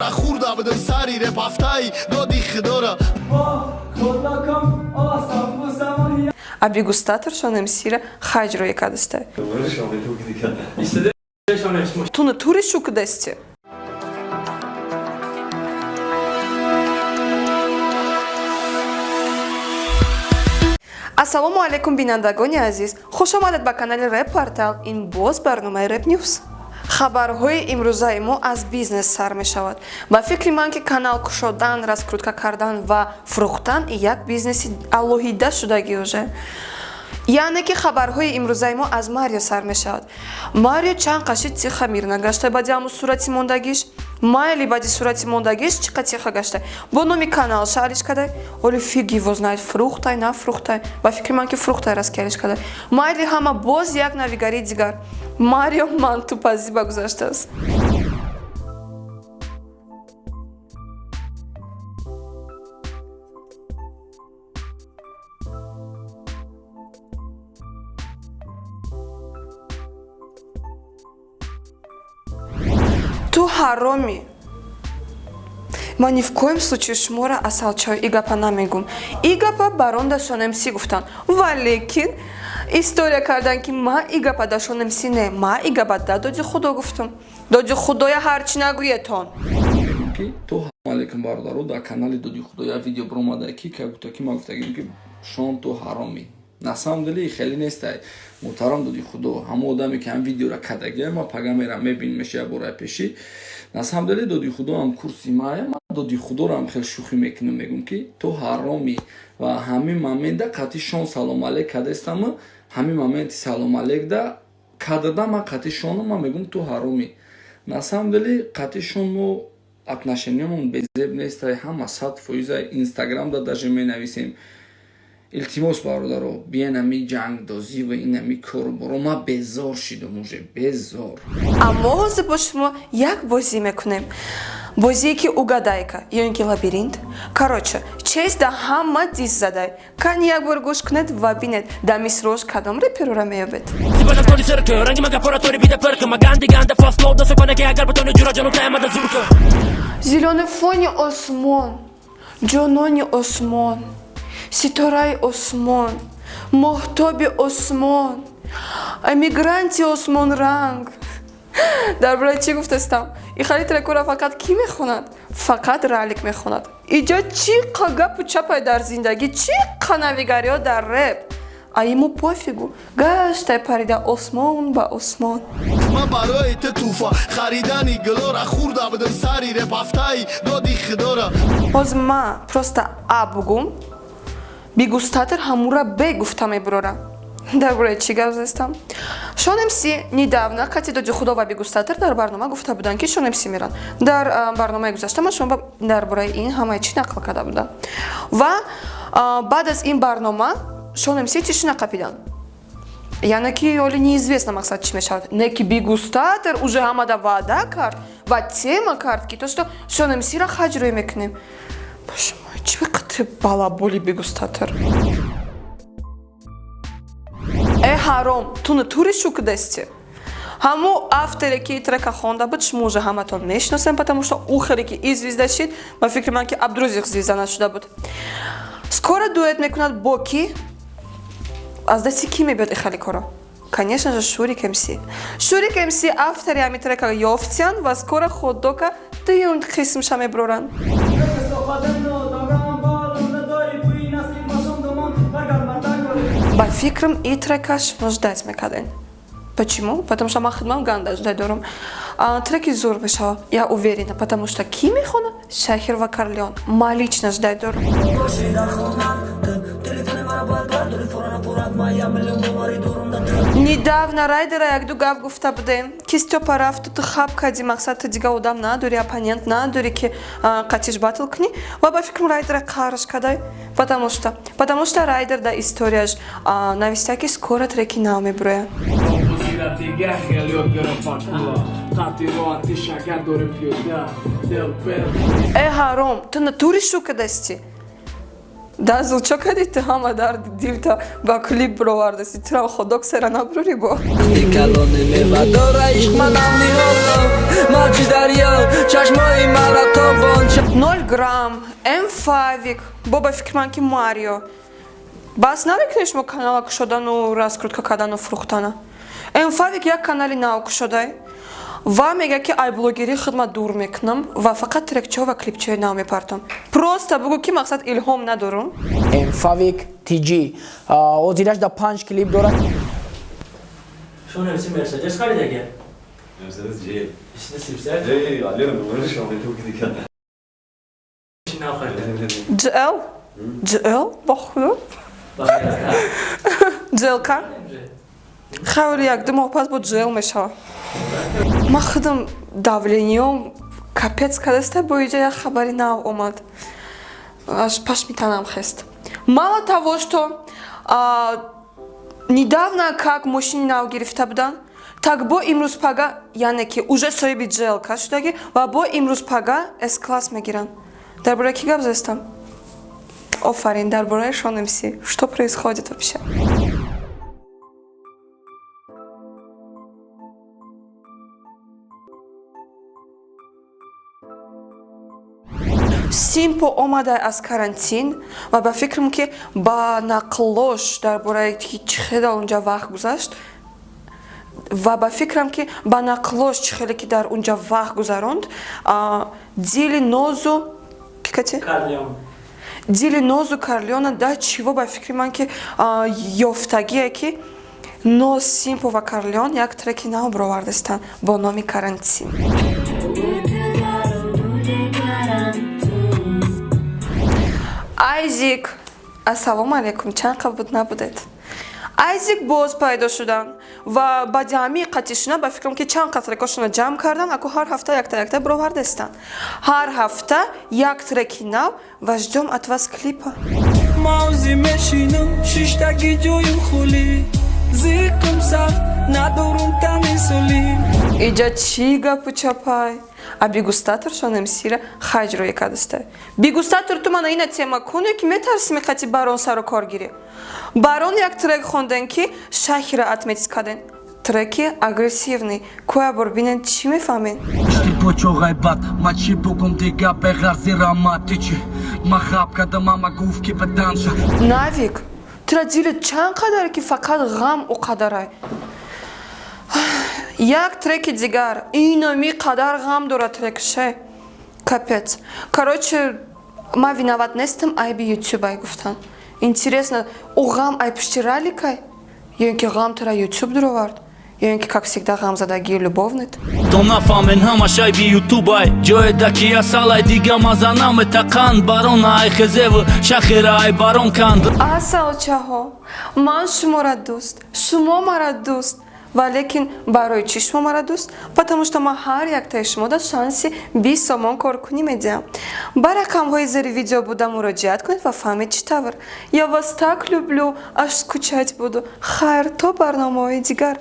Хурда будам сари реп ҳафтаи доди худора. А бигустатор шонем сира хаҷро якадастай. Ту натури шукадасти. Ассалому алайкум, бинандагони азиз, хуш омадед ба канали Реп Портал. Ин боз барномаи Реп Ньюс. Хабарҳои имрӯзаи мо аз бизнес сар мешавад. Ба фикри ман, ки канал кушодан, раскрутка кардан ва фурӯхтан як бизнеси алоҳида шудагӣ уже. Яъне ки хабарҳои имрӯзаи мо аз Марио сар мешавад. Марио чанд қаши тиха мир нагашта баъди ҳамун сурати мондагиш. Майли, баъди сурати мондагиш чӣ қа тиха гашта, бо номи канал шаҳриш кадай. Оли фиг его знает, фурӯхтай, нафурӯхтай. Ба фикри ман, ки фурӯхтай, раскиялиш кадай. Майли, ҳама боз як навигарии дигар: Марио мантупазӣ ба гузаштааст. Ту ҳаромӣ. Ман ни в коем случае шуморо асалчой и гапа намегум. И гапа баронда Шонемси гуфтанд, валекин история кардан, ки ма и гапа да Шонемси не, ма и гапа да Доди Худо гуфтам. Доди Худоя ҳарчи нагӯетон. Ки то алейкум, бародаро, дар канали Доди Худо як видео биромада, ки ка гуфта, ки ма гуфтагим, ки Шон, ту ҳаромӣ. На самом деле хеле нестай, муҳтарам Доди Худо. Ҳамон одаме, ки ҳам видеора кардагия, ма пага мерам, мебинемеш як бора пеши. На самом деле Доди Худо ҳам курси мая, ма Доди Худоро ҳам хеле шӯхӣ мекунам, мегӯм, ки ту ҳаромӣ. Ва ҳамин момента қатъи Шон салом алейк кардастаму ҳамин моменти салом алейк да кадрда ман қатъи Шону ман мегӯм, ту ҳаромӣ. На самом деле қатъи Шон мо отношениямон безеб нестай, ҳама 100%. Инстаграмда даже менависем. Илтимос, бародаро, биен ами ҷангдозӣ ва ин ами кору боро, ман безор шидам уже, безор. Аммо ҳозир бо шумо як бозӣ мекунем, бозие ки угадайка ё ин ки лабиринт. Короче, чест да ҳама дис задай. Кани як бор гӯш кунед ва бинед, дар мисрош кадом реперора меёбед. Зелёный фони осмон, ҷонони осмон, ситораи осмон, моҳтоби осмон, эмигранти осмонранг. Дар бораи чӣ гуфтастам? Ихали трекора фақат кӣ мехонад? Фақат Ралик мехонад. Иҷо чӣ қа гапу чапай дар зиндагӣ, чӣ қа навигариҳо дар реп, а ему пофигу, гаштай парида осмон ба осмон. Ман барои ту туфа харидани гилора хурда будам сари реп ҳафтаи доди худора. Ҳозир ма просто а бугум, бигустатр ҳамура б гуфта мебурора. Дар бораи чӣ гап застам? Шонемси недавно кати Доди Худо ва Бигустатр дар барнома гуфта буданд, ки Шонемси меранд. Дар барномаи гузашта ман шумо дар бораи ин ҳамаи чӣ нақл карда будам. Ва баъд аз ин барнома Шонемси тишина қапиданд, яъне ки оли неизвестно мақсад чӣ мешавад. Не ки Бигустатр уже ҳамада ваъда кард ва тема кард, ки то что Шонемсира хаҷ рӯй мекунем. Боже мой, чӣ қадр балаболи Бигустатр! Э ҳаром, ту натури шукадасти. Ҳамо авторе, ки трека хонда буд, шумо уже ҳаматон мешиносем, потому что ӯ хеле ки и звезда шид, ба фикри ман, ки Абдурозиқ звезда нашуда буд. Скоро дуэт мекунад бо ки? Аз дасти кӣ мебиёд ихали коро? Конечно же, Шурик МС. Шурик МС автори ҳами трека ёфтиян ва скоро ходока дуюм қисмша мебуроранд. Ба фикрам, и трека шумо ждать мекардем. Почему? Потому что ман хидмат ганда ждать дорам. Треки зур мешава, я уверена, потому что ки мехона? Шахир ва Карлеон. Ма лично ждать дорам. Недавно Райдера якду гап гуфта будем, ки Стёпа рафту, ту хаб кардӣ, мақсад, ту дига одам надорӣ, оппонент надорӣ, ки қатиш батл кунӣ. Ва ба фикрам, Райдера қарш кадай, потому что Райдер дар историяш нависта, ки скоро треки нав мебурояд. Дига хел ёд гирифтан қати роҳати шакар дорем пиёда. Э ҳаром, ту натури шукадасти. Дазул чо кади ту ҳама дарди дилта ба клип бировардаси, турам ходок сера набурӣ бо. Калони мевадора ишқ манам ниҳоло мавҷи дарё чашмои мара тобон. 0 грамм Мфавик бо ба фикри ман ки Марио бас намекунед шумо канала кушодану раскрутка кардану фурӯхтана. Мфавик як канали нав кушодай ва мега ки ай блогерии хидмат дур мекунам ва фақат трекчаҳо ва клипчаҳои нав мепартам. Просто бугӯ ки мақсад илҳом надорум. Мфавик TG ҳозираш да панҷ клип дорад. Шумо МС Мерседес харидаги? Мерседес G. Ишни сипсер? Эй, алё, нумари шумо метавонед ки. Чи нав харида? GL? GL? Ба худо? GLK? Хавли як-ду моҳ пас бо GL мешавад. Ман худам давлениём капец кадаста, бо иҷа як хабари нав омад. Аж пашми танам хест. Мало того, что недавно как мошини нав гирифта буданд, так бо имрӯз пага, яъне ки уже соҳиби GLK шудагӣ ва бо имрӯз пага S-класс мегиранд. Дар бораи кӣ гап застам? Офарин, дар бораи Шон МС. Что происходит вообще? Симпо омада аз карантин ва ба фикрам ки ба нақлош дар бораи ки чӣ хеле унҷа вақт гузашт ва ба фикрам ки ба нақлош чӣ хеле ки дар унҷа вақт гузаронд, дили Нозу кикати? Карлеон. Дили Нозу Карлеона да чиво ба фикри ман ки ёфтагие ки Ноз, Симпо ва Карлеон як треки нав бировардастанд бо номи Карантин. Айзик, ассалому алайкум, чанд қабл буд набудед. Айзик боз пайдо шуданд ва баъди ҳамин қатишина ба фикрам ки чанд қа трекошона ҷамъ кардан, аку ҳар ҳафта якта якта бировардастанд. Ҳар ҳафта як треки нав ва ждём от вас клипа. Мавзи мешинам шиштаги ҷоюм хулӣ зиқм сахт надорум тани сулӣ. Иҷа чӣ гапу чапай? А бигустатор Шон МСира хаҷ рӯя кардастай. Бигустатор ту мана ина тема куне ки метарси мехати барон сару кор гирӣ. Барон як трек хонден ки шахира отметить карден. Треки агрессивный. Куя бор бинен чӣ мефаҳмед? Ишти почо ғайбат ма чӣ бугум дига беғарзи раматичи ма хаб кардам ама гуфт ки баданша. Навик, тура дилет чанд қадаре ки фақат ғам ӯ қадарай. Як треки дигар инами қадар ғам дорад трекше. Капец. Короче, ман виноват нестам, айби ютуб ай гуфтан. Интересно, ӯ ғам ай пушти раликай? Ё ин ки ғам тура ютуб дуровард? Ё ин ки как всегда ғамзадагии любовнит? То нафаҳмен ҳамаш айби ютубай ҷое даки асалай дига маза наметақанд барона ай хезеву шахира ай барон канд. Асалчаҳо, ман шуморо дӯст, шумо мара дӯст. Валекин барои чӣ шумо мара дӯст? Потому что ман ҳар яктаи шумода шанси 20 сомон коркунӣ медиҳам. Ба рақамҳои зери видео буда муроҷиат кунед ва фаҳмед чӣ тавр. Я вас так люблю, аж скучать буду. Хайр, то барномаҳои дигар.